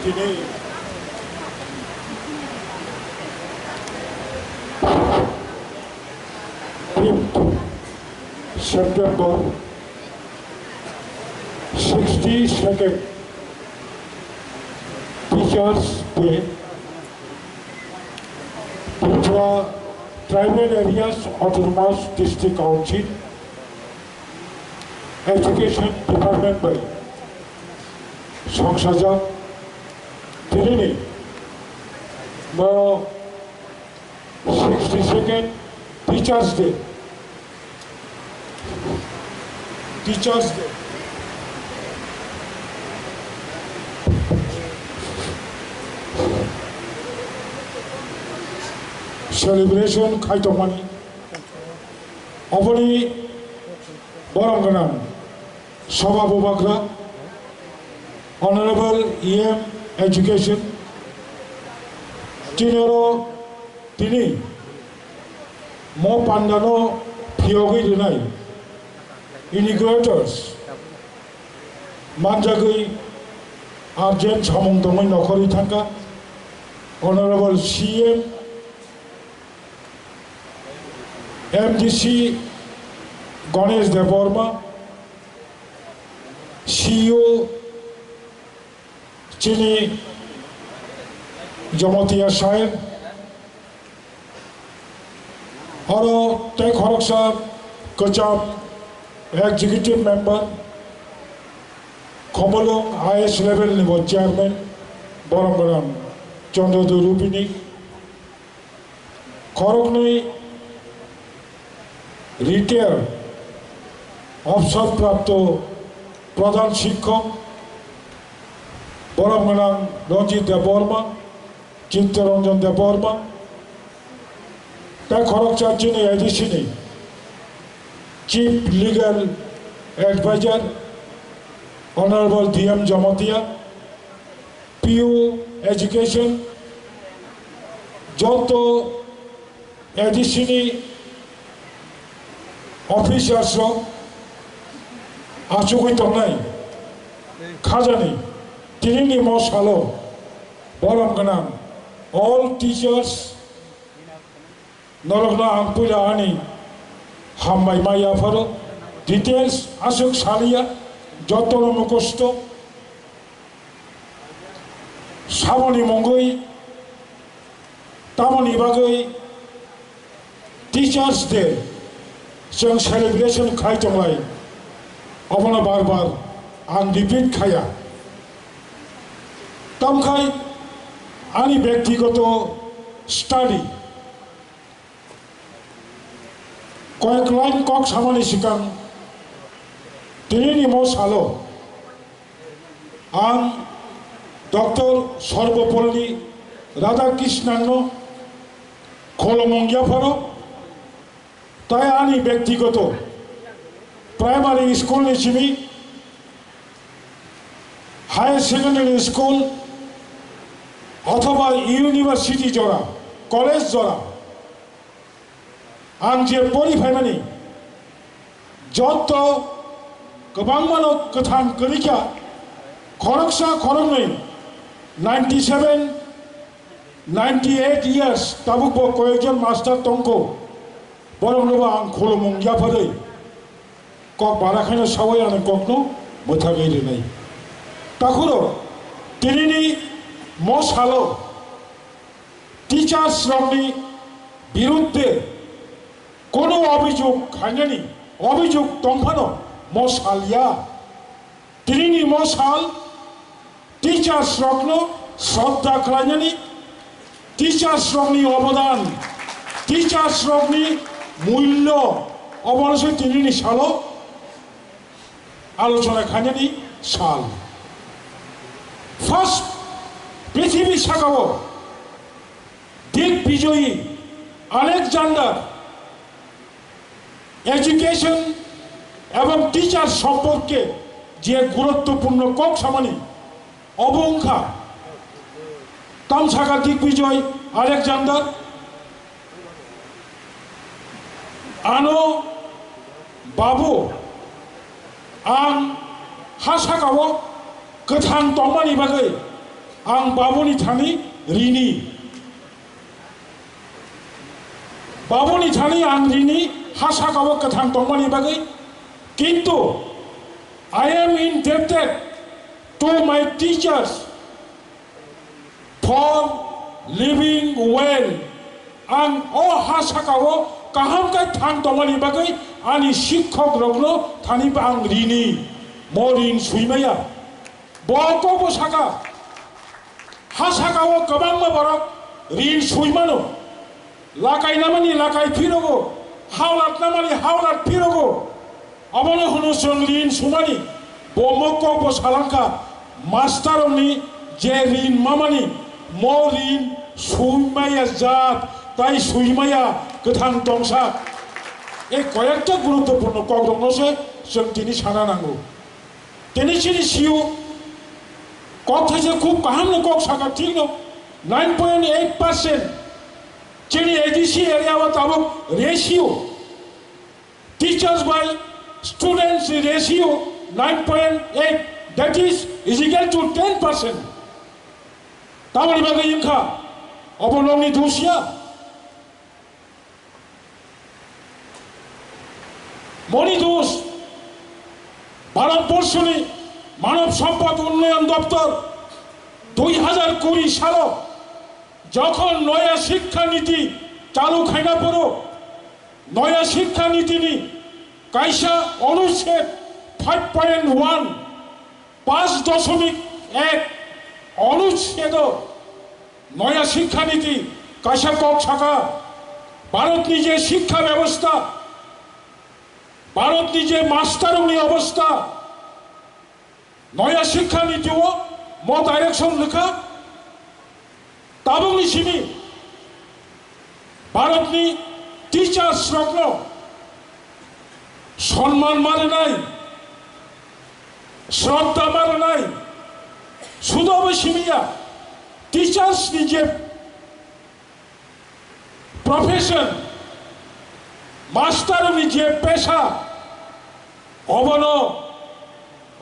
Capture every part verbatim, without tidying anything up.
Tini fifth September, sixty-second Teachers Day, Tripura Tribal Areas Autonomous District Council Education Department bai songsajak tinini bo sixty-second Teachers Day. Teachers Day celebration khai tongmani. Oboni borom gwnang Sabha Bubagra, Honorable E M Education, tinoro tini mo pandano phiyogwi rwnai inaugurators manjagwi urgent samung tongwi nokhorwi thangkha Honorable C M, M D C Ganesh Debbarma, C E O chini Jamatia Sahib, oro tei khoroksa kwcham executive member, Khumulwng highest level ni bo chairman, borom gwnang Chandra Rupini, khoroknwi retired obsor prapto pradhan shikkok, borom gwnang Ranjit Debbarma, Chittaranjan Debbarma, tei khoroksa chini A D C ni Chief Legal Advisor, Honorable D M Jamatia, P U Education, joto A D C ni officers rok achugwi tongnai khajani tinini mo salo borom gwnang all teachers, norokno ang puila ani hambai ma yapharo. Details aswk saliya, jotono mukhusto. Samoni mungwi tamoni bagwi Teachers Day chwng celebration khai tonglai, obono bar bar ang repeat khaya. Tamkhai ani byaktigoto study, koyek line kok samani swkang tinini mo salo ang Doctor Sarvepalli Radhakrishnan no khulumung yapharo, tai ani byaktigoto primary school ni simi higher secondary school othoba university jora, college jora, ang je pori phaimani, joto kwbangmano kwthang kwrwikha, khoroksa khoroknwi ninety seven, ninety eight years tabukbo koyekjon master tongkho, boroknobo ang khulumung yapharwi kok bara khaino sawi ani kokno mwthagwi rwnai. Takhuro tinini mo salo teachers rokni birudde kono obhijog khainani obhijog tongphano mo sal ya. Tinini mo sal teachers rokno shraddha khlainani, teachers rokni obodan, teachers rokni mullo, obono se tinini salo alochona khainani sal. First, prithibi sakao Digbijoyi Alexander education ebong teacher somporke je guruttopurno kok samani, obo wngkha tamsaka Digbijoy Alexander. Ano babu ang ha sakao kwthang tongmani bagwi Ang babuni thani rini. Babuni thani ang rini ha saka o kwthang tongmani bagwi. Kintu I am indebted to my teachers for living well. Ang o ha saka o kaham khe thang tongmani bagwi ani sikhok rokno thani ang rini. Mo rin suimaya. Bo kokbo saka. Ha saka o kwbangma borok rin suimano. Lakai namani lakai phirogo. Haulat namani haulat phirogo. Abono hwno chwng rin sumani. Bo mo kokbo salangkha. Master rokni je rin mamani, mo rin suimaya jat, tai suimaya kwthang tongsa. E koyekta guruttopurno kokrokno se chwng tini sana nango. Tini chini siu kok thaisa khub kaham no kok saka thik no, nine point eight percent chini A D C area o tabuk ratio, teachers by students ratio nine point eight, that is, is equal to ten percent. Tamoni bagwi wngkha, obo nokni dos ya. Moni dos, Bharat borshoni Manav Sampad Unnayan Doptor dui hazar kuri salo jokhon noya shikkha niti chalu khaina poro, noya shikkha niti ni kaisa onuched five point one, panch doshomik ek onuched o noya shikkha niti kaisa kok saka, Bharatni je shikkha bebosta, Bharatni je master rokni obosta, noya shikkha niti o mo direction rwkha. Tabukni simi Bharatni teachers rokno sonman ma rwnai, shraddha ma rwnai, sudo bo simi ya, teachers ni je profession, master ni je pesa, obono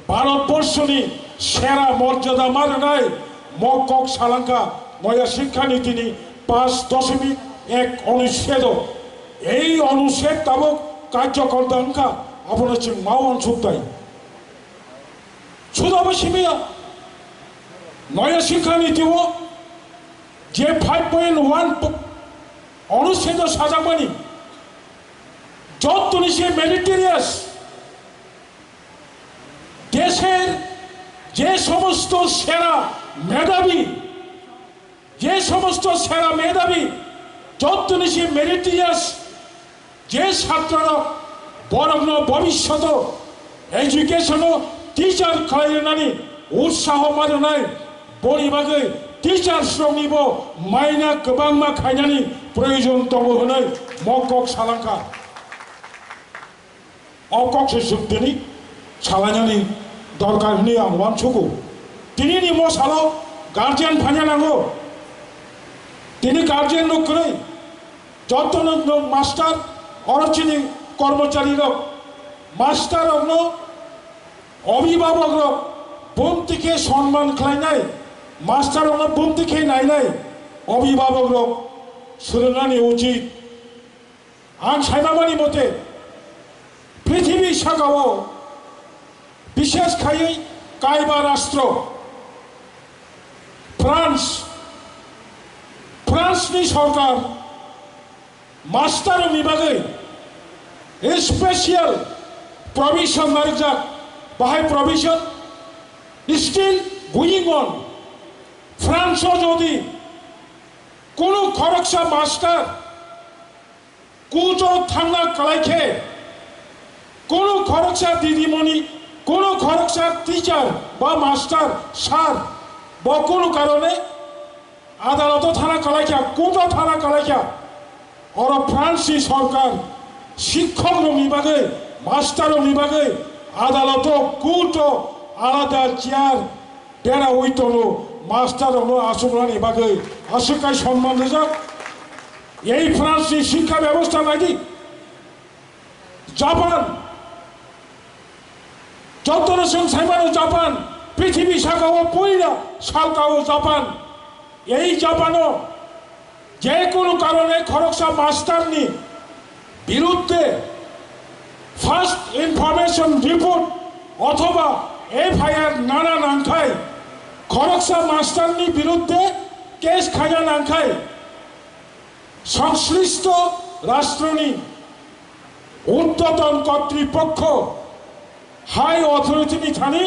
Bharat borshoni sera morjada ma rwnai mo kok salangkha noya shikkha nitini panch doshomik ek onuched o. Ei onuched tabuk karjokorta wngkha, abono chwng ma uansuk tai. Sudo bo simi ya, noya shikkha niti o je five point one po-, onuched o sajakmani, jottoni se meritorious, desher je somosto sera medhabi, je somosto sera medhabi, jottoni se meritorious, je chatrorok borokno bobishoto education o teacher khlai rwnani utsaho ma rwnai, boni bagwi teachers rokni bo maina kwbangma khainani proyojon tongo hwnwi mo kok salangkha. O kok se chwng tini salainani dorkar hwnwi ang uansugo. Tinini mo salo guardian phaina nango. Tini guardian rok kwrwi, jotono nwng master, oro chini kormochari rok, master rokno, obhibhabok rok bumti khe sonman khlainai, master rokno bumti khe nainai, obhibhabok rok swrwngnani uchit. Ang saimamani mote, prithibi sakao, bishes khaiwi kaiba rastro, France, France ni sorkar master ni bagwi special provision narwkjak, bahai provision still going on. France o jodi kunu khoroksa master kuto thangna kwlai khe, kunu khoroksa didimoni, kunu khoroksa teacher ba master sir bo kunu karone adaloto thana kwlai kha, kuto thana kwlai kha. Oro France ni sorkar sikhok rokni bagwi, master rokni bagwi adaloto kuto alada chair berawi tongo, master rokno achukrani bagwi aswk kai sonman rijak. Ei France ni shikkha bebosta naidi, Japan, jotono chwng saimano Japan, Prithibi sakao puila salkao Japan. Ei Japano je kono karone khoroksa master ni birudde first information report othoba F I R nana nangkhai, khoroksa master ni birudde case khaina nangkhai, সংশ্লিষ্ট রাষ্ট্রনি ঊর্ধ্বতন কর্তৃপক্ষ, হাই অথরিটিনি thani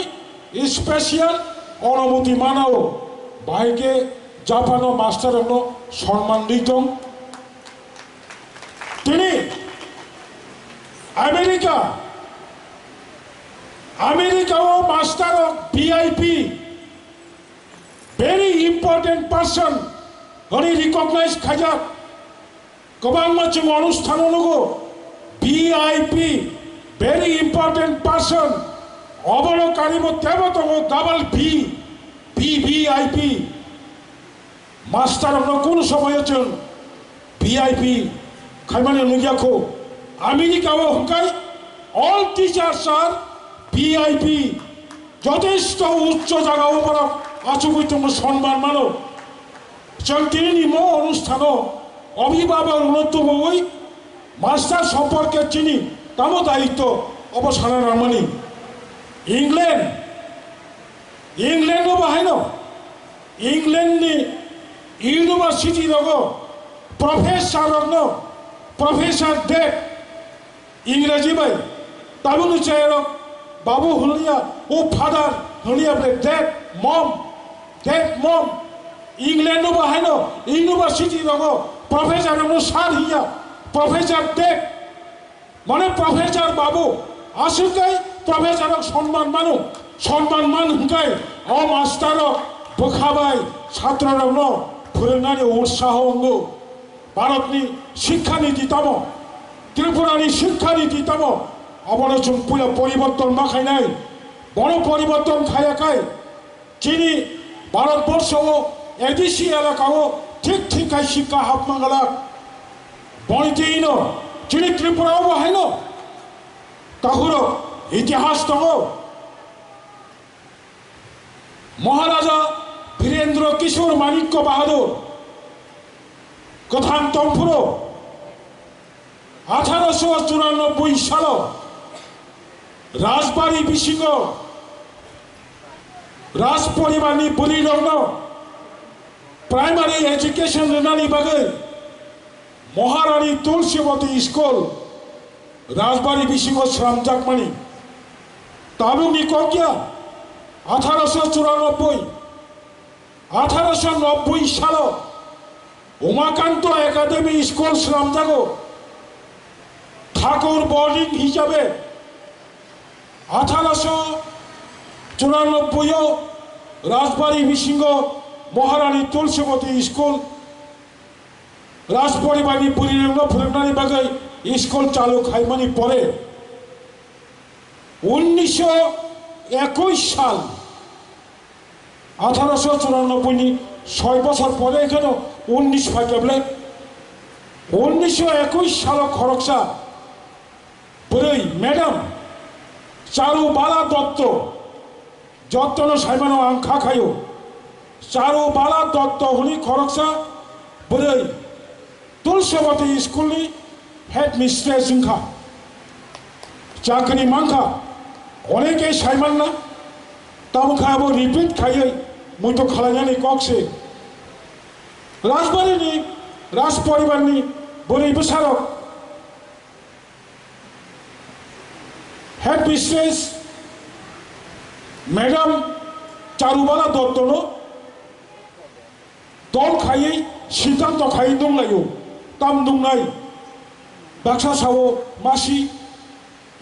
special onumoti manao, bahai khe Japano master rokno sonman ri tong. Tini America, America o master rok V I P, very important person hwnwi recognize khaijak. Kwbangma chwng onusthano nugo, V I P, very important person, obono karibo tebo tongo double V, V V I P. Master rokno kunu somoyo chwng V I P khaimani nukya kho. America o hwnkhe all teachers are V I P. Jotesto uccho jagao borok achugwi tongo, sonman mano. Chwng tinini mo onusthano obhibhabok rokno tubuwi master somporke chini tamo daitto obo sana nangmani. England, England o bahaino, England ni university rogo professor rokno, Professor Dad, Ingreji bai, tabukni chayarok babu hwnliya, o father hwnliya ble dad, mom, dad, mom. England o bahaino university rogo professor rokno sir hiya, Professor Dad, mane professor babu, aswk khe professor rok sonman mano, sonman man hwnkhe o master rok bwkha bai chhatro rokno phwrwngnani utsaho wngo. Bharatni Shikkha Niti tamo, Tripurani Shikkha Niti tamo, abono chwng puila poriborton ma khainai. Bono poriborton khaiya khai chini Bharatborsho o A D C elaka o thik thik khai shikkha hapma glak. Boni twi no chini Tripura o bo haino tahuro itihas tongo. Maharaja Birendra Kishore Manikya Bahadur kwthang tongphuru atharo sho churanobboi salo Rajbari bisingo Rajporibarni bwrwirokno primary education rwnani bagwi Maharani Tulsibati School Rajbari bisingo slamjakmani. Tabukni kokya atharo sho churanobboi, atharo sho nobboi salo Umakanto Academy School slamjago. Thakur boarding hisabe atharo sho churanobboi o Rajbari bisingo Maharani Tulsibati School Rajporibarni bwrwirokno phwrwngnani bagwi school chalu khaimani pore, unnisho ekush sal, atharo sho churanobboi ni soi bosor pore ekheno unnish phaikha ble, unnisho ekush salo khoroksa bwrwi, Madam Charubala Dotto, jottono saimano ang kha khaio. Charubala Dotto hwnwi khoroksa bwrwi Tulsibati School ni headmistress wngkha. Chakri mankha, oneke saimanna, tamo kha abo repeat khaiwi muitu khalainani kok se. Rajbari ni, Rajporibar ni bwrwi bwsarok Headmistress Madam Charubala Dottono dol khaiwi siddhanto khaiwi nunglaio, tam nungnai. Baksa sao masi,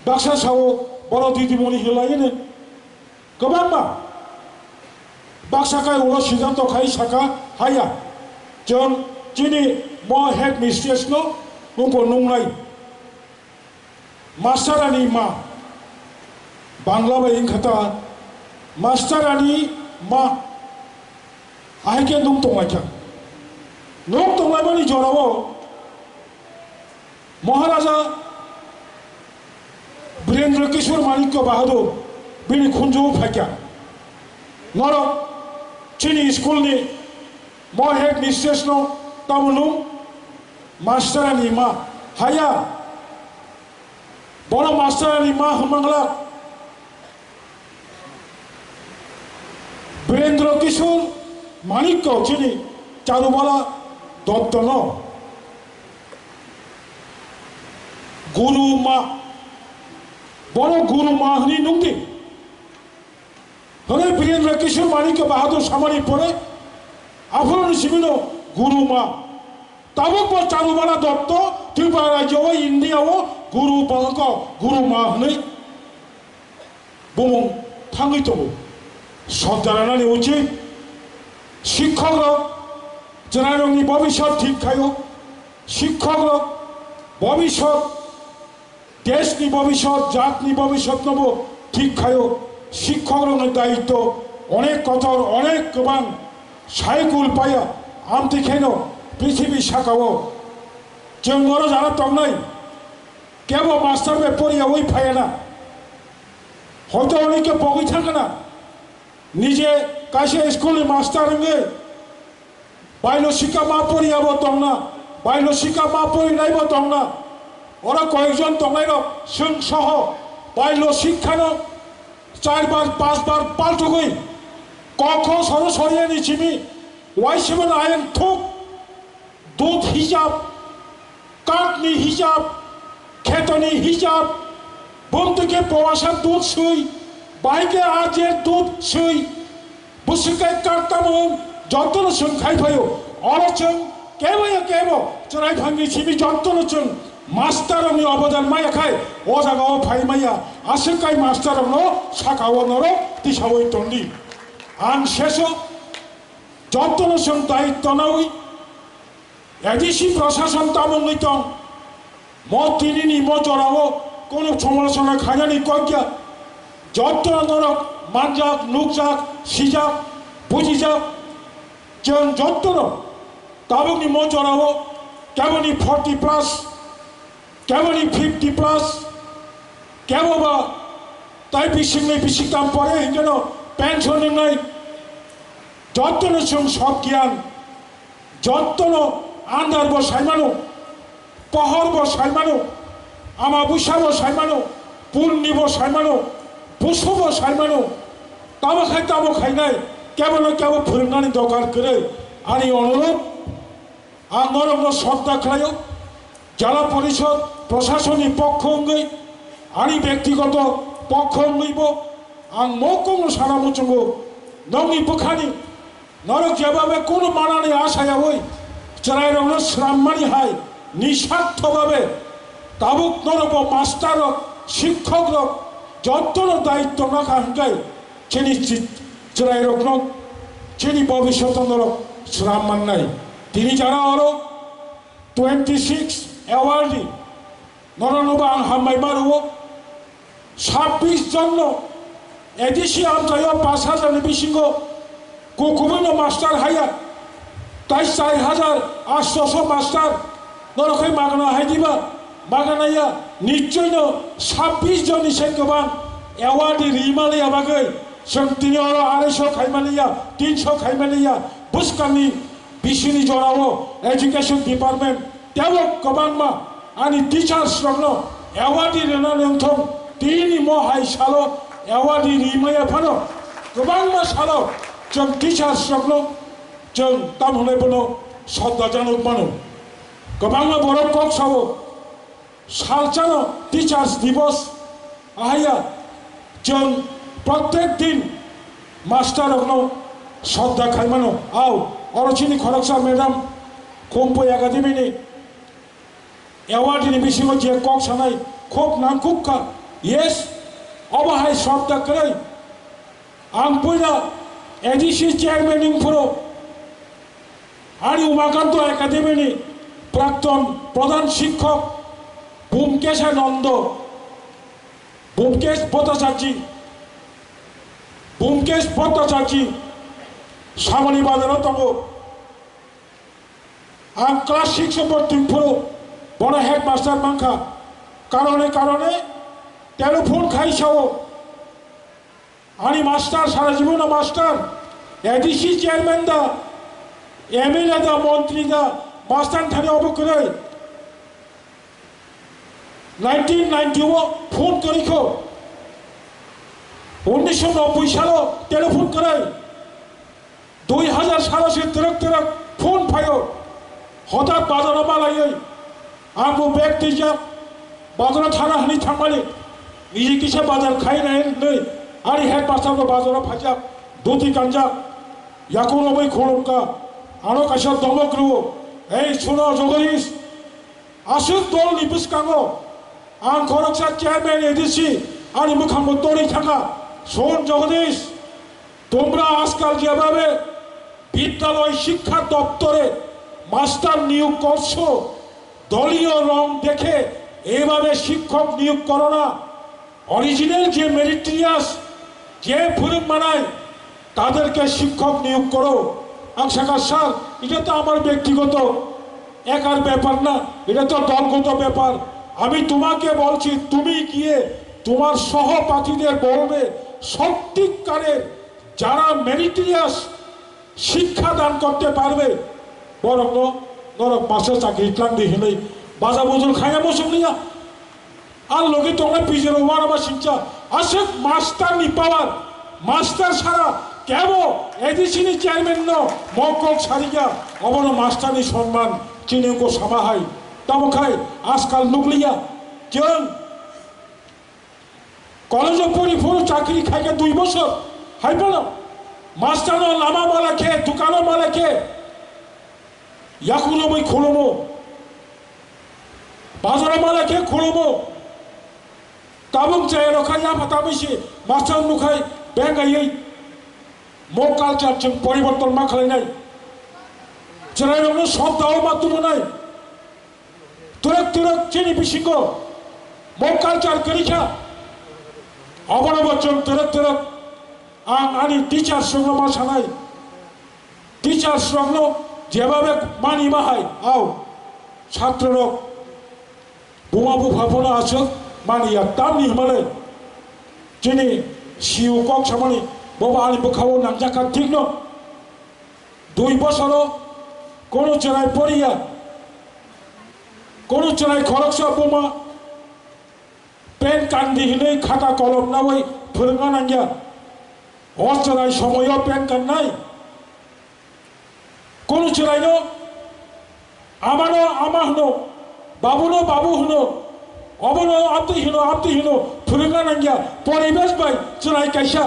baksa sao boro didimoni hinlaiyani. Kwbangma baksa kai ulo siddhanto khai saka haya, chwng chini mo headmistress no wngkho nungnai. Master ani ma, Bangla bai wngkha ta, Master ani ma, ahai khe nuk tonglaikha. Nuk tonglaimani jorao Maharaja Birendra Kishore Manikya Bahadur bini khunju phaikha. Norok chini school ni mo head mistress no tamo nung master ni ma haya. Bono master ni ma hwnmangla Birendra Kishore Manikya chini Charubala Dotto no guru ma, bono guru ma hwnwi nungdi. Hwnwi Birendra Kishore Manikya Bahadur samani pore aphuru ni simi no guru ma. Tabuk bo Charubala Dotto Tripura rajyo o India o guru bangko guru ma hwnwi bumung thangwi tongo. Sodda ranani uchit, shikkok rok chwrairokni bobisot thik khaio, shikkok rok bobisot, deshni bobisot, jatni bobisot nobo thik khaio. Shikkok rokni daitto onek kotor, onek kwbang, saikul paya, amtwi kheno prithibi sakao chwng oro jara tongnai kebo master bai poriyawi phaiya na. Hoito onike pogwi thangkha na. Nije kaisa school ni master wngwi bailo sikha ma poriya bo tongna, bailo sikha ma porinai bo tongna. Oro koyekjon tongnai rok, chwng soho bailo sikha no char bar, panch bar paltugwi kokho soro soriya ni simi waisima ayang thuk. Dud hijab, katni hijab, khetoni hijab, bumtwi khe powasa dud swi, bahai khe ajer dud swi, bwswk khe kat tamung jotono chwng khai phaio. Oro chwng kebo ya kebo chwrai phangni simi jotono chwng master rokni obodan maya khai o jaga o phai maya. Aswk kai master rokno saka o norok tisaui tondi. Ang seso jotono chwng daitto naui A D C prosason tamo wngwi tong? Mo tinini mo jorao kono somalochona khainani kok ya. Jotto norok manjak, nukjak, sijak, bujijak. Chwng jottono tabukni mo jorao keboni forty plus, keboni fifty plus, kebo ba tai bisingni bisingtam pore hinjeno pension wngnai. Jottono chwng sob giyan. Jottono andar bo saimano, pohor bo saimano, ama busa bo saimano, purni bo saimano, busu bo saimano. Tamo khai tamo khainai, kebo no kebo phwrwngnani dokar kwrwi. Ani onurod, ang norokno sodda khlaio. Jala porishod, prosasonni pokho wngwi, ani bektigoto pokho wngwibo ang mokongno sana muchungo. Nokni bwkhani norok jebabe kunu manani asayawi chwrairokno swrammani hai nisartho babe tabuk norokbo master rok, shikkok rok jottono daitto nakha hwnkhe chini chi-, chwrairokno chini bobishoto norok swram mannai. Tini jara oro twenty six awardee noroknobo ang hambai ma rwo. Sabbish jonno A D C amchaio pash hajar ni bisingo kukubuino master haya, tai char hajar atsho master norok hai magana hai diba? Magana ya, nichoi no sabbish jonni se kwbang awardee rima liya bagwi chwng tini oro arai sho khaimani ya, tin sho khaimani ya, bwskangni bisini jorao education department teibo kwbangma ani teachers rokno awardee rwna nangthong. Tini mo hai salo awardee rimaya phano kwbangma salo chwng teachers rokno chwng tam hwnwi bono sodda janok mano. Kwbangma borok kok sao, salchano Teachers Divas ahaiya chwng protek din master rokno sodda khaimano. Au, oro chini khoroksa madam Khumpui Academy ni award ni bisingo je kok sanai khub nangkuk kha. Yes, obo hai sodda kwrwi. Ang puila A D C chairman wngphuru ani Umakanto Academy ni prakton pradhan shikkok Bhumkesh Nando, Bhumkesh Bhattacharjee, Bhumkesh Bhattacharjee Samani Bazar o tongo. Ang class six o porti wngphuru bono headmaster mankha. Karone karone telephone khai sao. Ani master, sara jibon no master, A D C chairman da, M L A da, montri da, master thani obo kwrwi. Nineteen ninety o phone kwrwi kho, unnish nobboi salo telephone kwrwi. Dui hajar salo se twrwk twrwk phone phaio. Hothat bazaro malaiwi ang bo bag twijak, bazaro thana hwnwi thangmani, niji kisa bazar khai nai hwnwi ani headmaster bo bazaro phaijak, dhuti kanjak, yakung romwi khulumkha, ano kaisa domok rwo, "Ei suno Jagadish, aswk dol ni bwskango ang khoroksa chairman A D C ani mwkhangbo torwi thangkha, son Jagadish, তোমরা আজকাল যেভাবে বিদ্যালয় শিক্ষা দপ্তরে মাস্টার নিয়োগ করছো, দলীয় রং দেখে এভাবে শিক্ষক নিয়োগ করো না। অরিজিনাল যে মেরিটোরিয়াস, যে ফরম বানায়, তাদেরকে শিক্ষক নিয়োগ করো।" Ang sakha, "Sir, এটা তো আমার ব্যক্তিগত একার ব্যাপার না, এটা তো দলগত ব্যাপার। আমি তোমাকে বলছি, তুমি গিয়ে তোমার সহপাঠীদের বলবে, সত্যিকারের যারা মেরিটোরিয়াস শিক্ষা দান করতে পারবে, বরং no-, norok master chakri tlang di hinwi baja bujur khaya muchung liya. Ang logi tongnai pijero uanama singcha, aswk master ni power, master sara kebo A D C ni chairman no mokol sarikya, obono master ni sonman chini wngkha sama hai. Tamo khai ajkal nukliya, chwng college o pori phuru chakri khaikha dui bosor, hai phano master no lama malakhe, dukano malakhe, yakung romwi khulumo, bazaro malakhe khulumo. Tabuk chaya rokha yapha tabui se master nukhai bengaiwi mo culture chwng poriborton ma khlainai. Chwrairokno sobdao ma tumunai. Twrwk twrwk chini bisingo mo culture kwrwi kha. Obono bo chwng twrwk twrwk ang ani teachers rokno ma sanai. Teachers rokno jebabe mani ma hai, au, chhatro rok buma bupha phano aswk mani ya, tamni hwnmale chini C E O kok samani bobo ani bwkhao nangjakha, thikno dui bosoro kono chwrai poriya, kono chwrai khoroksa buma pen kandi hinwi khata kolom nawi phwrwngna nangya. O chwrai somoyo pen kannai. Kono chwraino amano ama hwno, babuno babu hwno, obono amtwi hwno, amtwi hwno phwrwngna nangya. Poribesh bai chwrai kaisa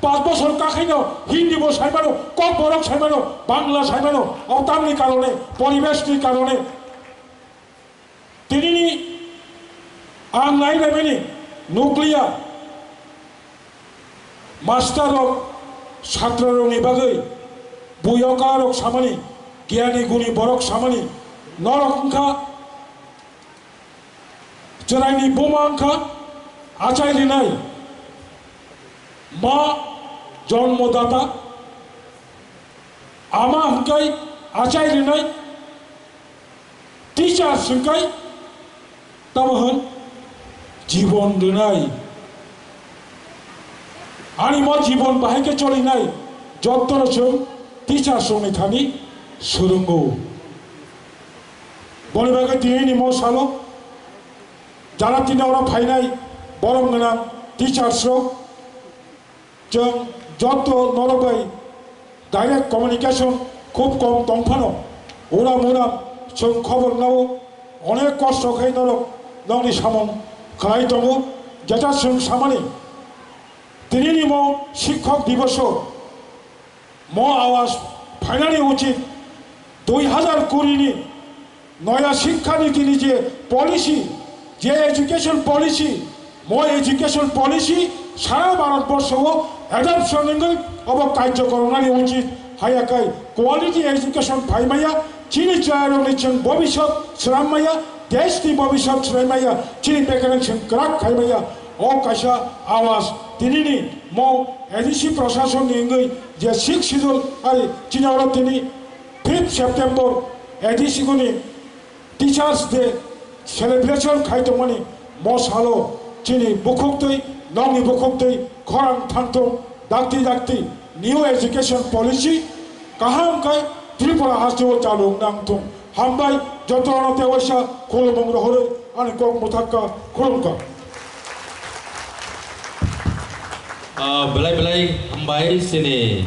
panch bosor kakhaino Hindi bo saimano, Kokborok saimano, Bangla saimano, o tamni karone, poribeshni karone. Tinini ang nai naimani nukliya, master rok, chatra rokni bagwi buyoka rok samani, giyani guni borok samani, norok wngkha chwraini buma wngkha achai rinai, ma jonmodata, ama hwnkhe achai rinai, teacher hwnkhe tamo hwn jibon rwnai. Ani mo jibon bahai khe cholinai, jottono chwng teacher rokni thani swrwngo. Boni bagwi tinini mo salo jara tini oro phainai borom gwnang teachers rok, chwng jotto norok bai direct communication khub kom tong phano, uram uram chwng khobor nao, onek kosto khai norok nokni samung khlai tongo. Jeta chwng samani tinini mo shikhok diboso mo awas phainani uchit dui hazar kuri ni noya shikkha niti ni je policy, je education policy, mo education policy sara Bharat borsho o adoption wngwi obo karjo koronani uchit, haya kai quality education phaimaya, chini chwrairokni chwng bobisot swrammaya, desh ni bobisot swraimaya, chini bekereng chwng kwrak khaimaya. O kaisa awas tinini mo A D C prashason ni wngwi je six schedule ari chini oro tini fifth September A D C guni Teachers Day celebration khai tongmani mo salo chini bukhuktwi, nokni bukhuktwi khorang thangthung. dakti dakti new education policy kaham khai Tripura hasteo chalu wngna wngthung. Hambai jotono tewaisa khulumung rohorwi ani kok muthakka khulumkha. Ah, belai belai hambai chini